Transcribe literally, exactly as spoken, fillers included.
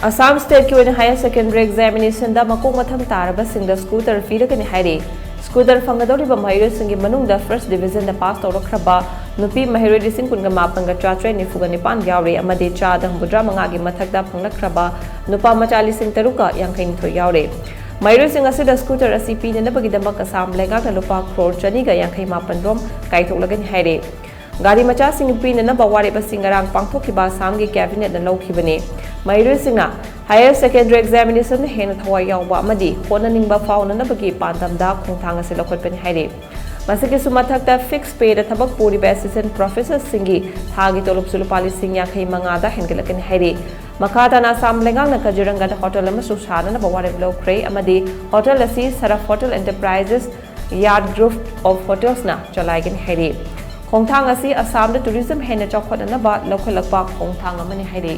ꯑꯁꯥꯝ ꯁ꯭ꯇꯦꯠꯀꯤ ꯑꯣꯏꯅ higher secondary ꯑꯦꯛꯖꯥꯃꯤꯅꯦꯁꯟꯗ ꯃꯀꯣꯛ ꯃꯊꯪ ꯇꯥꯔꯕꯁꯤꯡꯗ ꯁ꯭ꯀꯨꯇꯔ ꯄꯤꯔꯒꯅꯤ ꯍꯥꯏꯔꯤ꯫ ꯁ꯭ꯀꯨꯇꯔ ꯐꯪꯒꯗꯧꯔꯤꯕ ꯃꯍꯩꯔꯣꯏꯁꯤꯡꯒꯤ ꯃꯅꯨꯡꯗ ꯐꯥꯔꯁ ꯗꯤꯕꯤꯖꯟꯗ ꯄꯥꯁ ꯇꯧꯔꯛꯈ꯭ꯔꯕ ꯅꯨꯄꯤ ꯃꯍꯩꯔꯣꯏ ꯂꯤꯁꯤꯡ ꯀꯨꯟꯒ ꯃꯥꯄꯟꯒ ꯆꯥꯇ꯭ꯔꯦꯠ ꯅꯤꯐꯨꯒ ꯅꯤꯄꯥꯟ ꯌꯥꯎꯔꯤ ꯑꯃꯗꯤ ꯆꯥꯗ ꯍꯨꯝꯐꯨꯇꯔꯥ ꯃꯉꯥꯒꯤ ꯃꯊꯛꯇ ꯐꯪꯂꯛꯈ꯭ꯔꯕ ꯅꯨꯄꯥ ꯃꯆꯥ ꯂꯤꯁꯤꯡ ꯇꯔꯨꯛꯀ ꯌꯥꯡꯈꯩ ꯅꯤꯊꯣꯏ ꯌꯥꯎꯔꯤ꯫ ꯃꯍꯩꯔꯣꯏꯁꯤꯡ ꯑꯁꯤꯗ ꯁ꯭ꯀꯨꯇꯔ ꯑꯁꯤ ꯄꯤꯅꯅꯕꯒꯤꯗꯃꯛ ꯑꯁꯥꯝ ꯂꯩꯉꯥꯛꯅ ꯂꯨꯄꯥ ꯀ꯭ꯔꯣꯔ ꯆꯅꯤꯒ ꯌꯥꯡꯈꯩ ꯃꯥꯄꯟ ꯔꯣꯝ ꯀꯥꯏꯊꯣꯛꯂꯒꯅꯤ ꯍꯥꯏꯔꯤ꯫ ꯒꯥꯔꯤ ꯃꯆꯥꯁꯤꯡ ꯄꯤꯅꯅꯕ ꯋꯥꯔꯦꯞ ꯑꯁꯤ ꯉꯔꯥꯡ ꯄꯥꯡꯊꯣꯛꯈꯤꯕ ꯑꯁꯥꯝꯒꯤ ꯀꯦꯕꯤꯅꯦꯠꯅ ꯂꯧꯈꯤꯕꯅꯤ꯫ ꯃꯍꯩꯔꯣꯏꯁꯤꯡꯅ ꯍꯥꯌꯔ ꯁꯦꯀꯦꯟꯗꯔꯤ ꯑꯦꯛꯖꯥꯃꯤꯅꯦꯁꯟꯗ ꯍꯦꯟꯅ ꯊꯋꯥꯏ ꯌꯥꯎꯕ ꯑꯃꯗꯤ ꯍꯣꯠꯅꯅꯤꯡꯕ ꯐꯥꯎꯅꯅꯕꯒꯤ ꯄꯥꯟꯗꯝꯗ ꯈꯣꯡꯊꯥꯡ ꯑꯁꯤ ꯂꯧꯈꯠꯄꯅꯤ ꯍꯥꯏꯔꯤ꯫ ꯃꯁꯤꯒꯤꯁꯨ ꯃꯊꯛꯇ ꯐꯤꯛꯁ ꯄꯦꯗ ꯊꯕꯛ ꯄꯨꯔꯤꯕ ꯑꯦꯁꯤꯁꯇꯦꯟꯠ ꯄ꯭ꯔꯣꯐꯦꯁꯔꯁꯤꯡꯒꯤ ꯊꯥꯒꯤ ꯇꯣꯂꯣꯞꯁꯨ ꯂꯨꯄꯥ ꯂꯤꯁꯤꯡ ꯌꯥꯡꯈꯩ ꯃꯉꯥꯗ ꯍꯦꯟꯒꯠꯂꯛꯀꯅꯤ ꯍꯥꯏꯔꯤ꯫ ꯃꯈꯥ ꯇꯥꯅ ꯑꯁꯥꯝ ꯂꯩꯉꯥꯛꯅ ꯀꯖꯤꯔꯪꯒꯗ ꯍꯣꯇꯦꯜ ꯑꯃꯁꯨ ꯁꯥꯅꯅꯕ ꯋꯥꯔꯦꯞ ꯂꯧꯈ꯭ꯔꯦ ꯑꯃꯗꯤ ꯍꯣꯇꯦꯜ ꯑꯁꯤ ꯁꯔꯐ ꯍꯣꯇꯦꯜ ꯑꯦꯟꯇꯔꯄ꯭ꯔꯥꯏꯖꯦꯁ ꯌꯥꯠ ꯒ꯭ꯔꯨꯞ ꯑꯣꯐ ꯍꯣꯇꯦꯜꯁꯅ ꯆꯂꯥꯏꯒꯅꯤ ꯍꯥꯏꯔꯤ꯫ ꯈꯣꯡꯊꯥꯡ ꯑꯁꯤ ꯑꯁꯥꯝꯗ ꯇꯨꯔꯤꯖꯝ ꯍꯦꯟꯅ ꯆꯥꯎꯈꯠꯅꯅꯕ ꯂꯧꯈꯠꯂꯛꯄ ꯈꯣꯡꯊꯥꯡ ꯑꯃꯅꯤ ꯍꯥꯏꯔꯤ꯫